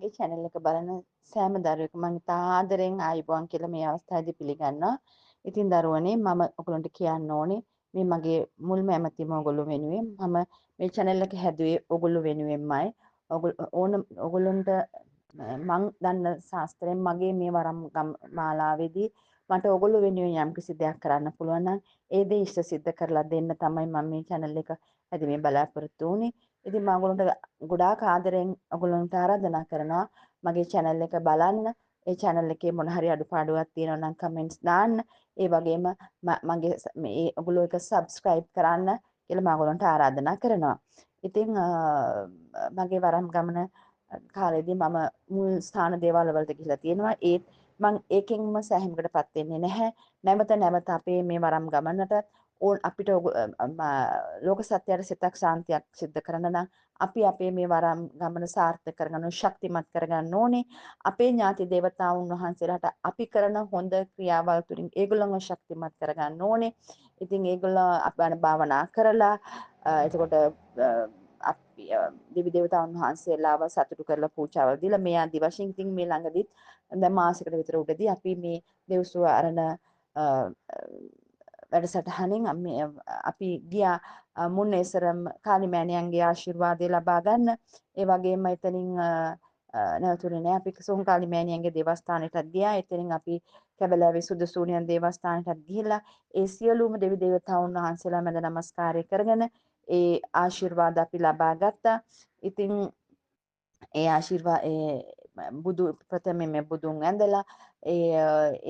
මගේ channel එක බලන සෑම දරුවෙක්ම මම ඉතා ආදරෙන් ආයුබෝවන් කියලා මේ අවස්ථාවේදී පිළිගන්නවා. ඉතින් දරුවනේ, මම ඔයගොල්ලන්ට කියන්න ඕනේ මේ මගේ මුල්ම ඇමතීම ඔයගොල්ලෝ වෙනුවෙන්. මම මේ channel එක හැදුවේ ඔයගොල්ලෝ වෙනුවෙන්මයි. ඕන ඔයගොල්ලන්ට මං දන්න ශාස්ත්‍රයෙන් මගේ මේ වරම් මාලාවේදී මට ඔයගොල්ලෝ වෙනුවෙන් යම්කිසි දෙයක් කරන්න පුළුවන් නම් ඒ දේ ඉෂ්ට සිද්ධ කරලා දෙන්න තමයි මම මේ channel එක හැදීමේ බලාපොරොත්තු වුණේ. ඉතින් මම ඔයගොල්ලන්ට ගොඩාක් ආදරෙන් ඔයගොල්ලන්ට ආරාධනා කරනවා මගේ channel එක බලන්න. ඒ channel එකේ මොන හරි අඩුපාඩුවක් තියෙනවා නම් කමෙන්ට්ස් දාන්න. ඒ වගේම මගේ මේ ඔයගොල්ලෝ එක සබ්ස්ක්‍රයිබ් කරන්න කියලා මම ඔයගොල්ලන්ට ආරාධනා කරනවා. ඉතින් මගේ වරම් ගමන කාලේදී මම මුල් ස්ථාන දේවල් වලට ගිහිලා තියෙනවා. ඒත් මං ඒකෙන්ම සෑහීමකටපත් වෙන්නේ නැහැ. නැවත නැවත අපේ මේ වරම් ගමනට ඕන් අපිට ලෝක සත්‍යයට සිතක් ශාන්තියක් සිද්ධ කරන්න නම් අපි අපේ මේ වරම් ගමන සාර්ථක කරගන්න, ශක්තිමත් කරගන්න ඕනේ. අපේ ඥාති දේවතාවුන් වහන්සේලාට අපි කරන හොඳ ක්‍රියාවල් තුලින් ඒගොල්ලන්ව ශක්තිමත් කරගන්න ඕනේ. ඉතින් ඒගොල්ලෝ අප භාවනා කරලා, එතකොට අපි දෙවි දේවතාවුන් වහන්සේලාව සතුටු කරලා පූජාවල් දීලා මේ ආදි වශයෙන්, ඉතින් මේ ළඟදිත් දැන් මාසයකට විතර උඩදී අපි මේ දෙව්සුව අරණ වැඩසටහනින් අපි ගියා මුන්නේසරම් කාලිමෑණියන්ගේ ආශිර්වාදය ලබා ගන්න. ඒ වගේම එතනින් නැවතුනේ නෑ. අපි සෝංකාලි මෑණියන්ගේ දේවස්ථානෙටත් ගියා. එතනින් අපි කැබලෑවේ සුදසූනියන් දේවස්ථානෙටත් ගිහිල්ලා ඒ සියලුම දෙවි දේවතාවුන් වහන්සේලා මැද නමස්කාරය කරගෙන ඒ ආශිර්වාද අපි ලබා ගත්තා. ඉතින් ඒ ආශිර්වාද, ඒ බුදු ප්‍රථමයෙන් මේ බුදුන් වැඳලා, ඒ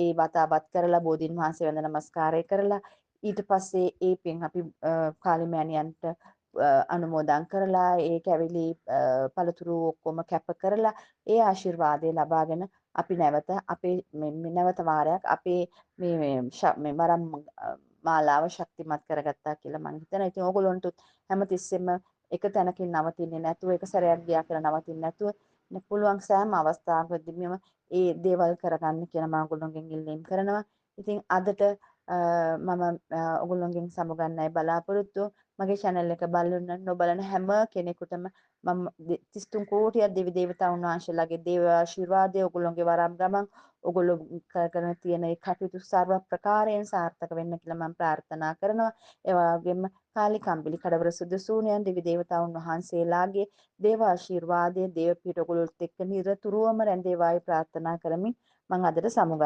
ඒ වතාවත් කරලා, බෝධීන් වහන්සේ වැඳ නමස්කාරය කරලා, ඊට පස්සේ ඒ පින් අපි කාලිමෑණියන්ට අනුමෝදන් කරලා, ඒ කැවිලි පළතුරු ඔක්කොම කැප කරලා, ඒ ආශිර්වාදය ලබාගෙන අපි නැවත අපේ මේ නැවත වාරයක් අපේ මේ මේ වරම් මාලාව ශක්තිමත් කරගත්තා කියලා මං හිතනවා. ඉතින් ඕගොල්ලන්ටත් හැමතිස්සෙම එක තැනකින් නවතින්නේ නැතුව, එක සැරයක් ගියා කියලා නවතින්නේ නැතුව, පුළුවන් සෑම අවස්ථාවකදීම ඒ දේවල් කරගන්න කියලා මම ඔයගොල්ලන්ගෙන් ඉල්ලීම් කරනවා. ඉතින් අදට මම ඔයගොල්ලන්ගෙන් සමුගන්නයි බලාපොරොත්තු. මගේ channel එක බලන නොබලන හැම කෙනෙකුටම මම 33 කෝටියක් දෙවි දේවතාවුන් වහන්සේලාගේ දේව ආශිර්වාදය, ඔයගොල්ලන්ගේ වරම් ගමන් ඔයගොල්ලෝ කරගෙන තියෙන ඒ කටයුතු සර්ව ප්‍රකාරයෙන් සාර්ථක වෙන්න කියලා මම ප්‍රාර්ථනා කරනවා. ඒ වගේම කාලි කම්බිලි කඩවර සුදුසූනියන් දෙවි දේවතාවුන් වහන්සේලාගේ දේව ආශිර්වාදය, දේව පිහිට ඔයගොල්ලොත් එක්ක නිරතුරුවම රැඳේවායි ප්‍රාර්ථනා කරමින් මම අදට සමුගන්නවා.